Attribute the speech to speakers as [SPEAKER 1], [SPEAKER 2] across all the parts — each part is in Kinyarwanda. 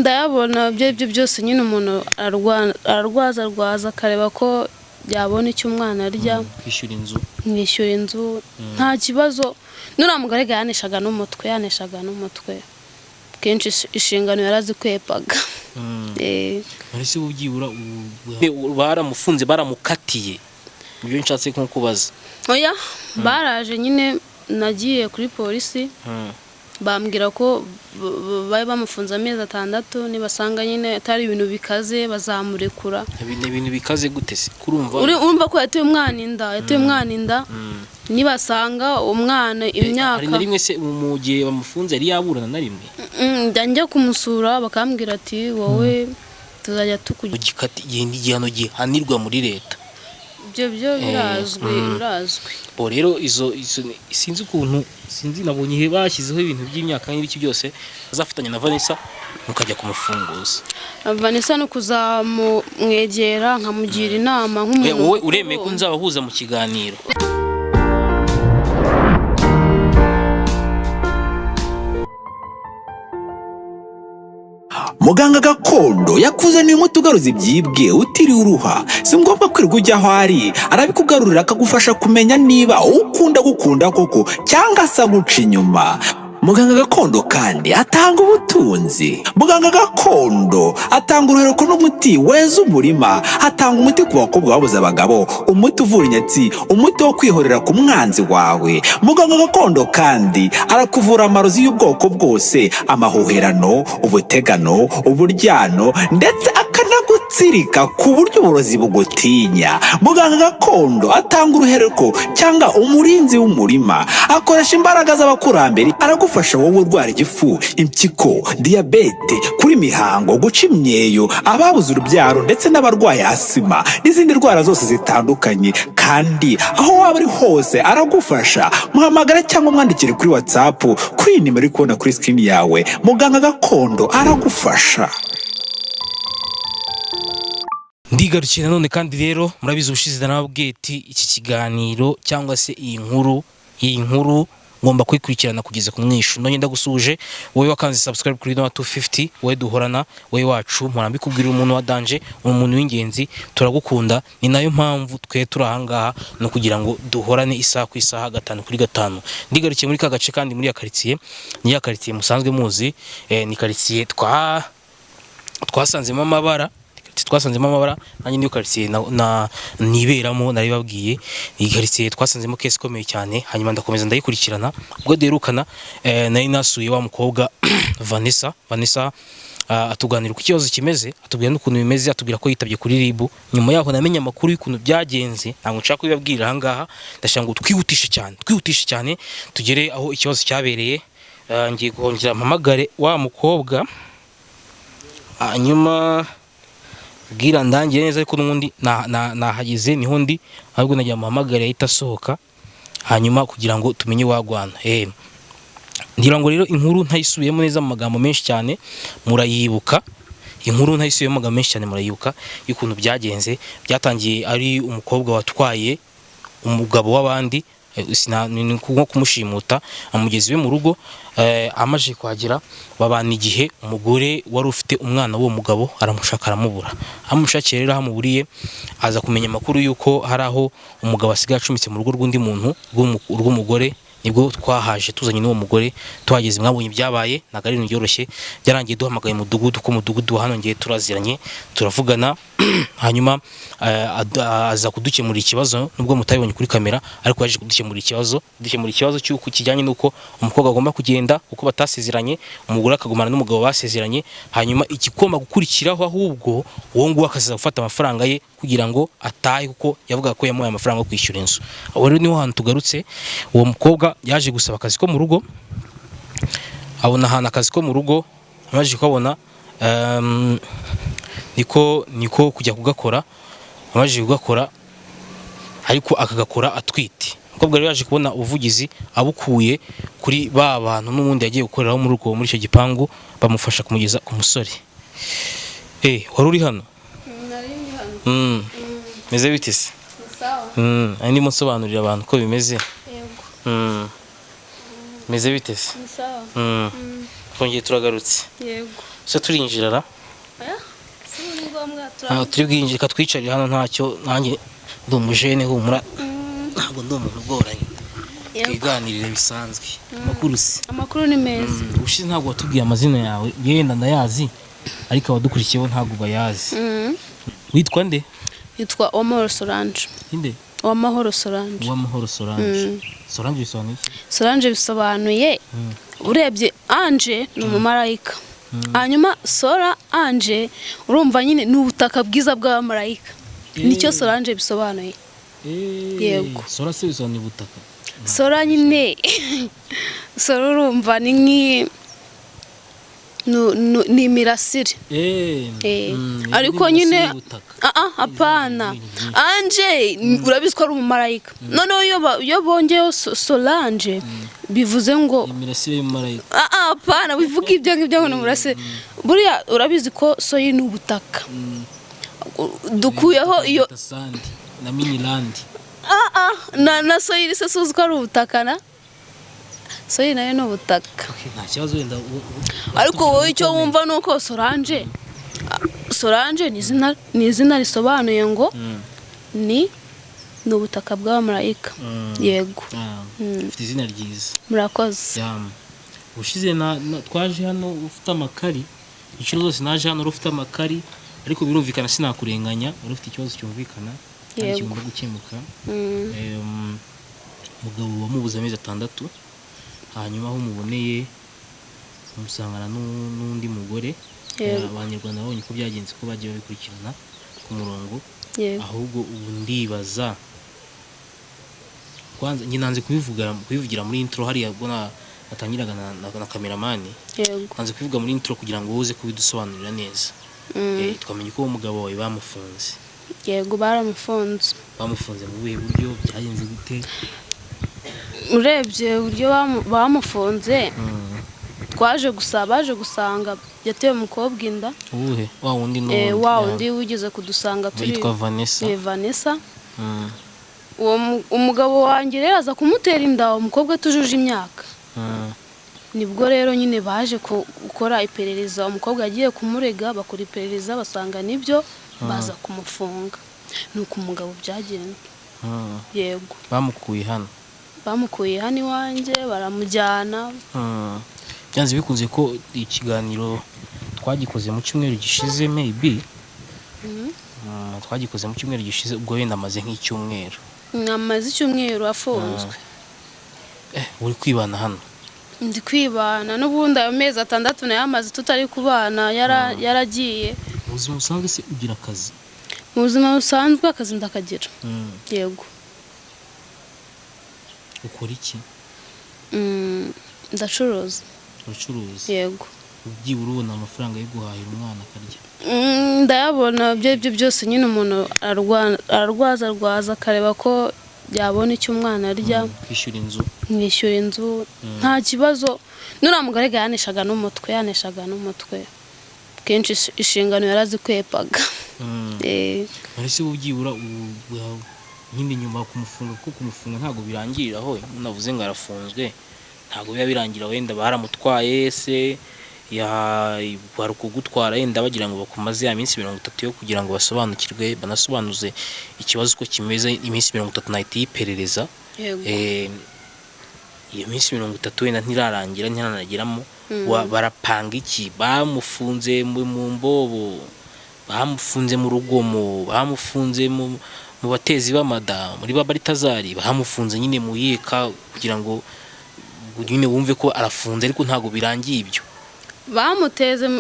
[SPEAKER 1] Ndayabona. Ibyo aribyo byose nyine, umuntu ararwaza arwaza, akareba ko yabona icyo umwana arya.
[SPEAKER 2] Kwishyura inzu.
[SPEAKER 1] Mwishyura inzu, nta kibazo. Nuriya mugore yaneshaga n'umutwe, yaneshaga n'umutwe kenshi, inshingano yarazikwepaga.
[SPEAKER 2] None se ubu byibura baramufunze, baramukatiye? Ibyo nshatse nko kubaza.
[SPEAKER 1] Oya, baraje nyine, nagiye kuri polisi, bambwira ko bari bamufunze amezi 6, nibasanga nyine atari ibintu bikaze bazamurekura.
[SPEAKER 2] Ni ibintu bikaze gute se kurumva?
[SPEAKER 1] Urumva ko yateye umwana inda, yateye umwana inda, nibasanga umwana
[SPEAKER 2] Hari
[SPEAKER 1] imyaka
[SPEAKER 2] na rimwe se mu gihe bamufunze yari yaburana na rimwe?
[SPEAKER 1] Njya kumusura bakambwira ati: "Wowe tuzajya tukujya."
[SPEAKER 2] Gikati igihano gihanirwa muri leta.
[SPEAKER 1] Ibyo byo birazwi, birazwi.
[SPEAKER 2] Bo rero izo sinzi ukuntu, sinzi, nabonye he bashyizeho ibintu by'imyaka n'ibiki byose, azafatanya na Vanessa mukajya kumufunguza.
[SPEAKER 1] Vanessa no kuzamumwegera nkamugira inama nk'umuntu
[SPEAKER 2] Wowe
[SPEAKER 1] mukuru.
[SPEAKER 2] uremeye ko nzabahuza mu kiganiro?
[SPEAKER 3] Muganga gakondo yakuzaniye umuti ugaruza ibyibwe utiriwe uruha. Si ngombwa kwirirwa ujya aho ari, arabikugarurira, akagufasha kumenya niba ukunda gukunda koko cyangwa se aguca inyuma. Muganga gakondo kandi atanga ubutunzi. Muganga gakondo atanga uruhereko n'umuti weza umurima. Atanga umuti ku bakobwa babuze abagabo, umuti uvura inyatsi, umuti wo kwihorera ku mwanzi wawe. Muganga gakondo kandi arakuvura amarozi y'ubwoko bwose, amahuherano, ubutegano, uburyano, ndetse akanagutsirika ku buryo uburozi bugutinya. Muganga gakondo atanga uruhereko cyangwa umurinzi w'umurima, akoresha imbaraga z'abakurambere. Aragufasha wowe urwara igifu, impyiko, diyabete, kuri mihango, guca imyeyo, ababuze urubyaro, ndetse n'abarwaye asima n'izindi ndwara zose zitandukanye. Kandi aho waba uri hose aragufasha. Muhamagara cyangwa umwandikire kuri WhatsApp kuri iyi nimero uri kubona kuri screen yawe. Muganga gakondo aragufasha.
[SPEAKER 2] Ndigarukiye nanone kandi rero, murabizi, ubushize narababwiye ati iki kiganiro cyangwa se iyi nkuru ngomba kuyikurikirana kugeza ku mwishu. None ndagusuje wowe wakanze subscribe kuri Noah 250, wowe duhorana, wowe wacu. Mpora mbikubwira, umuntu wa danger, umuntu w'ingenzi, turagukunda. Ni nayo mpamvu twe turi ahangaha, no kugira ngo duhorane isaha ku isaha, gatanu kuri gatanu. Ndigarukiye muri ka gace kandi muri ya quartier, ni ya quartier musanzwe muzi, ni quartier twasanzemo amabara, twasanzemo amabara. Nanjye niyo quartier na niberamo, naribabwiye. Iyi quartier twasanzemo case ikomeye cyane. Hanyuma ndakomeza ndayikurikirana. Ubwo duherukana, nari nasuye wa mukobwa Vanessa. Vanessa atuganira uko ikibazo kimeze, atubwira n'ukuntu bimeze, atubwira ko yitabye kuri RIB. Nyuma yaho namenye amakuru y'ukuntu byagenze, ntabwo nshaka kubibabwira aha ngaha. Ndashaka ngo twihutishe cyane, twihutishe cyane, tugere aho ikibazo cyabereye. Ngiye kongera mpamagare wa mukobwa, hanyuma bwira ndangiye neza, ariko n'ubundi nahageze, niho ndi, ahubwo nagira muhamagare ahita asohoka, hanyuma kugira ngo tumenye wagwana. Ngira ngo rero inkuru ntayisubiyemo neza mu magambo menshi cyane, murayibuka. Inkuru ntayisubiyemo mu magambo menshi cyane, murayibuka y'ukuntu byagenze. Byatangiye ari umukobwa watwaye umugabo w'abandi, ni nko kumushimuta, amugeza iwe mu rugo. Amaze kuhagera babana igihe, umugore wari ufite umwana w'uwo mugabo aramushaka aramubura. Amushakiye rero aho amuburiye, aza kumenya amakuru y'uko hari aho umugabo asigaye acumbitse mu rugo rw'undi muntu, rw'umugore. Nibwo twahaje tuzanye n'uwo mugore. Tuhageze mwabonye ibyabaye, ntabwo ari ibintu byoroshye. Byarangiye duhamagaye umudugudu, ko umudugudu wa hano ngiye turaziranye, turavugana, hanyuma aza kudukemurira ikibazo. Nubwo mutabibonye kuri kamera, ariko yaje kudukemurira ikibazo, dukemura ikibazo cy'uko kijyanye n'uko umukobwa agomba kugenda kuko batasezeranye, umugore akagumana n'umugabo basezeranye. Hanyuma ikigomba gukurikiraho ahubwo, uwo nguwo akaza gufata amafaranga ye kugira ngo atahe, kuko yavugaga ko yamuhaye amafaranga yo kwishyura inzu. Aho rero niho hantu tugarutse. Uwo mukobwa yaje gusaba akazi ko mu rugo, abona ahantu akazi ko mu rugo. Amaze kukabona, niko kujya kugakora. Amaze kugakora ariko akagakora atwite. Umukobwa rero yaje kubona ubuvugizi abukuye kuri ba bantu n'ubundi yagiye gukoreraho muri urwo muri icyo gipangu, bamufasha kumugeza ku musore. Wari uri hano?
[SPEAKER 1] Nari ndi hano.
[SPEAKER 2] Meze bite se?
[SPEAKER 1] Ni sawa.
[SPEAKER 2] Ari ndimo nsobanurira abantu uko bimeze.
[SPEAKER 1] Yego.
[SPEAKER 2] Meze bite se?
[SPEAKER 1] Ni sawa.
[SPEAKER 2] Twongeye turagarutse.
[SPEAKER 1] Yego.
[SPEAKER 2] Se turinjira ra?
[SPEAKER 1] Oya, si ni ngombwa.
[SPEAKER 2] Ntabwo turi bwinjire, reka twicarire hano ntacyo. Nanjye ndi umujene, humura, ntabwo ndi umuntu ugoranye. Twiganirire bisanzwe. Amakuru se?
[SPEAKER 1] Amakuru ni meza.
[SPEAKER 2] Ubushize ntabwo watubwiye amazina yawe. Yenda ndayazi, ariko abadukurikiye bo ntabwo bayazi. Witwa nde?
[SPEAKER 1] Yitwa Uwamahoro Solange.
[SPEAKER 2] Inde?
[SPEAKER 1] Uwamahoro Solange.
[SPEAKER 2] Uwamahoro Solange. Solange bisobanuye iki?
[SPEAKER 1] Solange bisobanuye, urebye Ange ni umumarayika, hanyuma Sora Ange, urumva nyine ni ubutaka bwiza bw'abamarayika. Nicyo Solange bisobanuye. Yego.
[SPEAKER 2] Sora se bisobanuye ubutaka?
[SPEAKER 1] Sora nyine, Sora urumva ni nk'i ni imirasire. Ariko nyine apana, Ange urabizi ko ari umumarayika. Noneho iyo bongeyeho Solange bivuze ngo
[SPEAKER 2] imirasire y'umumarayika.
[SPEAKER 1] Apana, wivuga ibyo ngibyo ngo ni umurasire. Buriya urabizi ko soyi ni ubutaka, dukuyeho iyo
[SPEAKER 2] sandi na minilandi.
[SPEAKER 1] Na soyi se suzi ko ari ubutaka? Na soyi nayo ni ubutaka.
[SPEAKER 2] Nta kibazo wenda
[SPEAKER 1] Ariko wowe icyo wumva ni uko Solange ni izina risobanuye ngo ni ubutaka bw'abamarayika. Yego.
[SPEAKER 2] Ufite izina ryiza.
[SPEAKER 1] Murakoze.
[SPEAKER 2] Ushize twaje hano ufite amakari. Inshuro zose naje hano wari ufite amakari, ariko birumvikana sinakurenganya, wari ufite ikibazo cyumvikana kandi kigomba gukemuka. Umugabo wamubuze amezi 6, hanyuma aho umuboneye umusangana n'undi mugore. Abanyarwanda babonye ko byagenze, ko bagiye babikurikirana ku murongo. Ahubwo ubu ndibaza, kwanza njye nanze kubivugira muri intro hariya ubwo natangiraga na cameraman. Nanze kubivuga muri intro kugira ngo uze kubidusobanurira neza. Twamenye ko uwo mugabo wawe bamufunze.
[SPEAKER 1] Yego, baramufunze.
[SPEAKER 2] Bamufunze mu buhe buryo? Byagenze gute?
[SPEAKER 1] Urebye uburyo bamufunze, twaje gusa baje gusanga yateye umukobwa inda.
[SPEAKER 2] Uwuhe? Wa wundi n'uwundi?
[SPEAKER 1] Wa wundi wigeze kudusanga turi
[SPEAKER 2] Witwa Vanessa.
[SPEAKER 1] Vanessa. Uwo umugabo wanjye rero aza kumutera inda umukobwa tujuje imyaka. Nibwo rero nyine baje gukora iperereza. Umukobwa yagiye kumurega, bakora iperereza basanga nibyo, baza kumufunga. Nuko umugabo byagenze. Yego.
[SPEAKER 2] Bamukuye hano?
[SPEAKER 1] Bamukuye hano iwanjye, baramujyana.
[SPEAKER 2] Byanze bikunze ko ikiganiro twagikoze mu cyumweru gishize, maybe. Twagikoze mu cyumweru gishize, ubwo wenda amaze nk'icyumweru.
[SPEAKER 1] Amaze icyumweru afunzwe.
[SPEAKER 2] Uri kwibana hano?
[SPEAKER 1] Ndi kwibana n'ubundi. Ayo mezi 6 nayo amaze tutari kubana, yaragiye.
[SPEAKER 2] Mu buzima busanzwe se ugira akazi?
[SPEAKER 1] Mu buzima busanzwe akazi ndakagira. Yego.
[SPEAKER 2] Ukora iki?
[SPEAKER 1] Ndacuruza.
[SPEAKER 2] Ucuruza?
[SPEAKER 1] Yego.
[SPEAKER 2] Byibura ubona amafaranga yo guhahira umwana akarya?
[SPEAKER 1] Ndayabona. Ibyo aribyo byose nyine umuntu ararwaza arwaza akareba ko yabona icyo umwana arya.
[SPEAKER 2] Kwishyura inzu?
[SPEAKER 1] Mwishyura inzu, nta kibazo. Nuriya mugore yaneshaga n'umutwe, yaneshaga n'umutwe kenshi, inshingano yarazikwepaga.
[SPEAKER 2] None se ubu byibura nyine nyuma kumufunga, kuko kumufunga ntabwo birangirira aho umuntu avuze ngo arafunzwe, ntabwo biba birangira. Wenda baramutwaye se, ya bari kugutwara yenda bagira ngo bakumaze ya minsi 30 yo kugira ngo basobanukirwe, banasobanuze ikibazo uko kimeze, iminsi 30 nahita y'iperereza.
[SPEAKER 1] Yego.
[SPEAKER 2] Iyo minsi 30 wenda ntirarangira, ntiranageramo. Barapanga iki? Bamufunze mu mbobo, bamufunze mu rugomo, bamufunze mu batezi b'amada muri ba baritazari, bamufunze nyine mu yeka kugira ngo nyine wumve ko arafunze, ariko ntabwo birangiye ibyo.
[SPEAKER 1] Bamuteze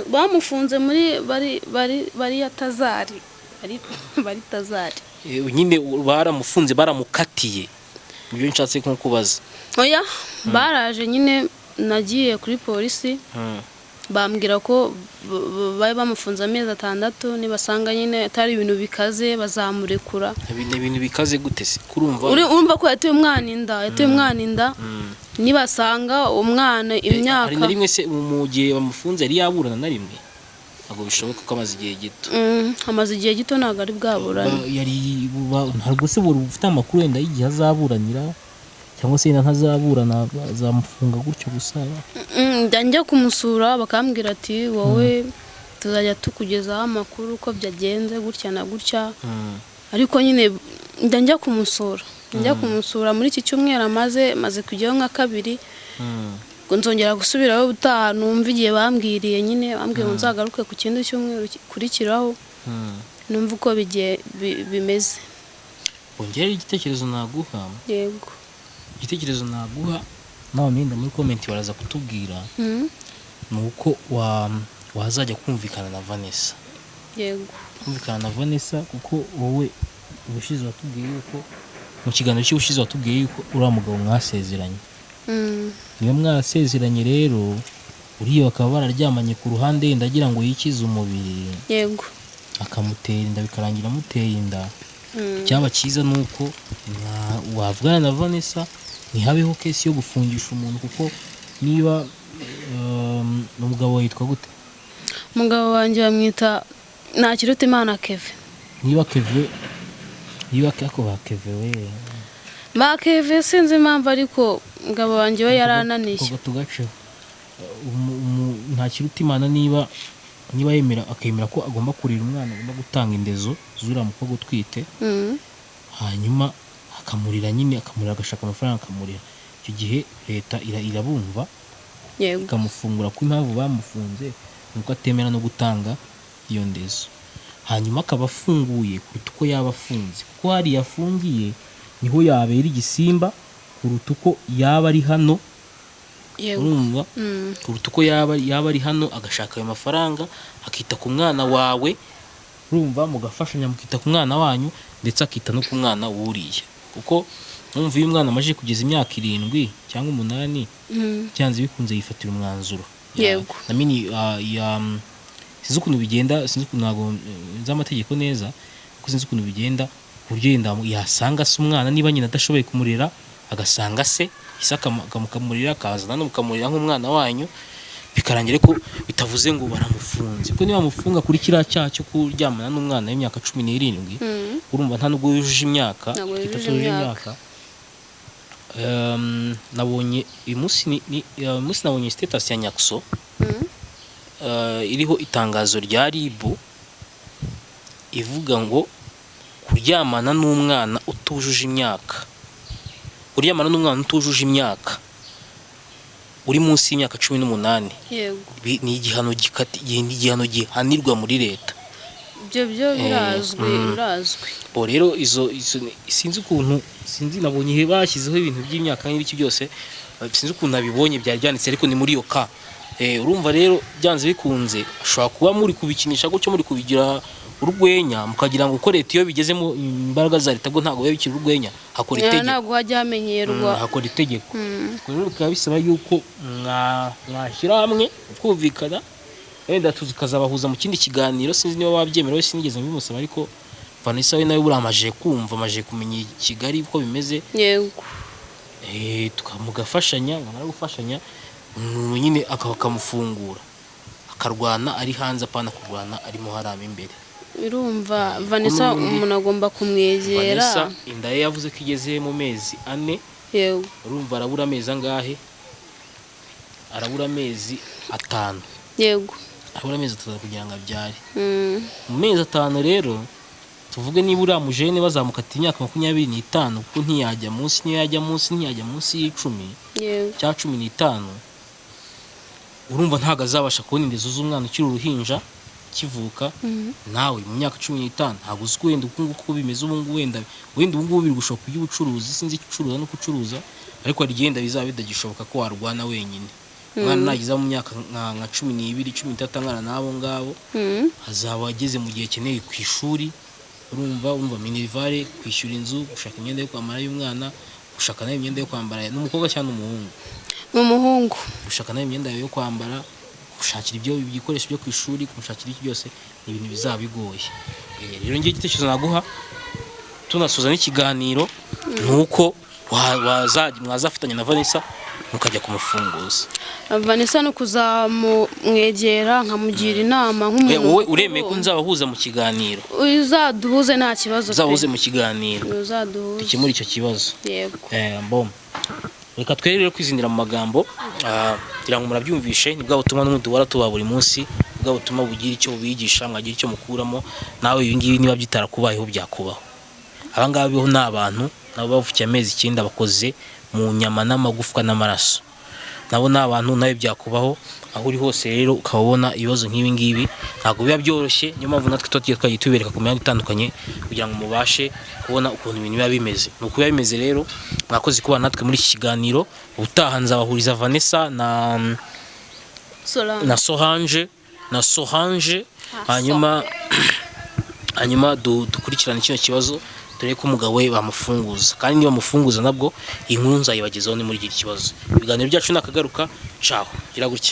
[SPEAKER 1] bamufunze muri bari bari bariya tazari, bari bari tazari.
[SPEAKER 2] Nyine baramufunze, baramukatiye, ibyo nshatse nko kubaza.
[SPEAKER 1] Oya, baraje nyine, nagiye kuri polisi, bambwira ko bari bamufunze amezi 6, nibasanga nyine atari ibintu bikaze bazamurekura.
[SPEAKER 2] Ni ibintu bikaze gute se kurumva?
[SPEAKER 1] Urumva ko yateye umwana inda, yateye umwana inda, nibasanga umwana
[SPEAKER 2] Hari
[SPEAKER 1] imyaka
[SPEAKER 2] na rimwe se mu gihe bamufunze yari yaburana na rimwe? Ntabwo bishoboka ko amaze igihe gito.
[SPEAKER 1] Amaze igihe gito, ntabwo ari bwaburane.
[SPEAKER 2] Yari ntabwo se buri ufite amakuru wenda y'igihe azaburanira Cyangwa se yenda ntazaburana, bazamufunga gutyo gusa?
[SPEAKER 1] Njya kumusura, bakambwira ati wowe tuzajya tukugezaho amakuru uko byagenze gutya na gutya. Ariko nyine njya kumusura, njya kumusura muri iki cyumweru amaze kujyaho nka kabiri. Ngo nzongera gusubirayo ubutaha, numva igihe bambwiriye nyine, bambwiye ngo nzagaruke ku kindi cyumweru gikurikiraho, numva uko bimeze.
[SPEAKER 2] Ongera igitekerezo naguha.
[SPEAKER 1] Yego.
[SPEAKER 2] Igitekerezo naguha nawe, mwenda muri comment baraza kutubwira, ni uko wazajya kumvikana na Vanessa.
[SPEAKER 1] Yego.
[SPEAKER 2] Kumvikana na Vanessa, kuko wowe ubushize watubwiye yuko, mu kiganiro cy'ubushize watubwiye yuko uriya mugabo mwasezeranye. Niyo mwarasezeranye rero, uriya bakaba bararyamanye ku ruhande, yenda agira ngo yikize umubiri,
[SPEAKER 1] Yego.
[SPEAKER 2] akamutera inda, bikarangira amuteye inda. Icyaba cyiza ni uko wavugana na Vanessa, ntihabeho case yo gufungisha umuntu, kuko niba umugabo yitwa gute?
[SPEAKER 1] Umugabo wanjye bamwita Ntakirutimana Keve.
[SPEAKER 2] Niba Keve, niba ako ba Keve we.
[SPEAKER 1] Ba Keve sinzi impamvu, ariko umugabo wanjye we yarananiye.
[SPEAKER 2] Ako tugaceho. Ntakirutimana, niba yemera, akemera ko agomba kurera umwana, agomba gutanga indezo z'uriya mukobwa utwite, hanyuma akamurira nyine, akamurira, agashaka amafaranga akamurira, icyo gihe leta irabumva, ikamufungura, ko impamvu bamufunze ni uko atemera no gutanga iyo ndezo, hanyuma akaba afunguye kuruta uko yaba afunze, kuko hariya afungiye niho yabera igisimba kuruta uko yaba ari hano. Urumva? Kuruta uko yaba ari hano, agashaka ayo mafaranga, akita ku mwana wawe, urumva, mugafashanya, mukita ku mwana wanyu, ndetse akita no ku mwana wuriya, kuko numva iyo umwana amaze kugeza imyaka 7 cyangwa 8, byanze bikunze yifatira umwanzuro. Na mini ya sinzi ukuntu bigenda, sinzi ukuntu, ntabwo nzi amategeko neza, kuko sinzi ukuntu bigenda, ku buryo yenda yasanga se umwana, niba nyina adashoboye kumurera, agasanga se ise akamurera, akazana no mukamurera nk'umwana wanyu, bikarangira. Ko bitavuze ngo baramufunze, kuko niba bamufunga kuri kiriya cyaha cyo kuryamana n'umwana w'imyaka 17, urumva nta nubwo yujuje imyaka
[SPEAKER 1] Ntabwo yujuje
[SPEAKER 2] itatu
[SPEAKER 1] imyaka.
[SPEAKER 2] imyaka. Nabonye uyu munsi uyu munsi nabonye status ya Nyaxo iriho itangazo rya RIB ivuga ngo kuryamana n'umwana utujuje imyaka, kuryamana n'umwana utujuje imyaka, uri munsi y'imyaka 18, ni igihano ni igihano gihanirwa muri leta.
[SPEAKER 1] Ibyo byo birazwi, birazwi.
[SPEAKER 2] Bo rero izo sinzi ukuntu, sinzi, nabonye he bashyizeho ibintu by'imyaka n'ibiki byose, sinzi ukuntu nabibonye byari byanditse, ariko ni muri iyo ka. Urumva rero byanze bikunze ashobora kuba muri kubikinisha gutyo, muri kubigira urwenya, mukagira ngo uko leta iyo bigeze mu imbaraga za leta bwo ntabwo biba bikiri urwenya, hakora itegeko.
[SPEAKER 1] Ntabwo hajya hamenyerwa.
[SPEAKER 2] Hakora itegeko. Ubwo rero bikaba bisaba yuko mwashyira hamwe kumvikana, wenda tukazabahuza mu kindi kiganiro. Sinzi niba wabyemera, we sinigeze mbimusaba, ariko Vanessa we nawe buriya amaze kumva, amaze kumenya i Kigali uko bimeze.
[SPEAKER 1] Yego.
[SPEAKER 2] Mugafashanya, mwamara gufashanya, umuntu nyine akamufungura, akarwana ari hanze, apana kurwana arimo haramo imbere.
[SPEAKER 1] Urumva Vanessa,
[SPEAKER 2] n'ubundi
[SPEAKER 1] umuntu agomba kumwegera.
[SPEAKER 2] Vanessa inda ye yavuze ko igeze mu mezi 4.
[SPEAKER 1] Yego.
[SPEAKER 2] Urumva arabura amezi angahe? Arabura amezi 5.
[SPEAKER 1] Yego.
[SPEAKER 2] Arabura amezi 5 kugira ngo abyare. Mu mezi 5 rero, tuvuge niba uriya mujene bazamukata imyaka 25, kuko ntiyajya munsi, niyo yajya munsi ntiyajya munsi y'icumi cyangwa 15, urumva ntabwo azabasha kubona indezo z'umwana ukiri uruhinja kivuka. Nawe mu myaka 15 ntabwo uzi ko wenda uku nguku uko bimeze ubu ngubu, wenda ubu ngubu biri gushoboka iby'ubucuruzi, sinzi icyo ucuruza no kucuruza, ariko hari igihe wenda bizaba bitagishoboka ko warwana wenyine. Umwana nageza mu myaka nka 12, 13, angana n'abo ngabo, azaba ageze mu gihe akeneye ku ishuri, urumva minerval, kwishyura inzu, gushaka imyenda yo kwambara y'umwana, gushaka nayo imyenda yo kwambara, n'umukobwa cyangwa n'umuhungu?
[SPEAKER 1] Ni umuhungu.
[SPEAKER 2] Gushaka nayo imyenda yawe yo kwambara, gushakira ibyo ibikoresho byo ku ishuri, kumushakira iki, byose ni ibintu bizaba bigoye. Rero ngiye igitekerezo naguha tunasoza n'ikiganiro, ni uko mwazafatanya na Vanessa. mukajya kumufunguza?
[SPEAKER 1] Vanessa no kuzamwegera nkamugira inama nk'umuntu
[SPEAKER 2] Wowe
[SPEAKER 1] mukuru.
[SPEAKER 2] Uremeye ko nzabahuza mu kiganiro?
[SPEAKER 1] Uzaduhuze, nta kibazo pe.
[SPEAKER 2] Uzabahuze mu kiganiro.
[SPEAKER 1] Uzaduhuze.
[SPEAKER 2] Dukemure icyo kibazo.
[SPEAKER 1] Yego.
[SPEAKER 2] Bom, reka twere rero kwizindira mu magambo, ngira ngo murabyumvishe. Ni bwa butumwa n'ubundi duhora tubaha buri munsi, bwa butumwa bugira icyo bubigisha, mwagira icyo mukuramo. Nawe ibi ngibi niba byitarakubayeho, byakubaho. Aba ngaba bo ni abantu nabo bavukiye amezi 9, bakoze mu nyama n'amagufwa n'amaraso, nabo ni abantu, nawe byakubaho. Aho uri hose rero ukaba ubona ibibazo nk'ibi ngibi, ntabwo biba byoroshye. Niyo mpamvu natwe tuba tugiye twagiye tubereka ku mihanda itandukanye kugira ngo mubashe kubona ukuntu ibintu biba bimeze. Ni uko biba bimeze rero. Mwakoze kubana natwe muri iki kiganiro. Ubutaha nzabahuriza Vanessa na
[SPEAKER 1] Solange.
[SPEAKER 2] Na Solange, hanyuma dukurikirane kino kibazo, dore ko umugabo we bamufunguza. Kandi niba bamufunguza nabwo, iyi nkuru nzayibagezaho. Ni muri iki kibazo ibiganiro byacu nakagaruka. Caho, gira gutya.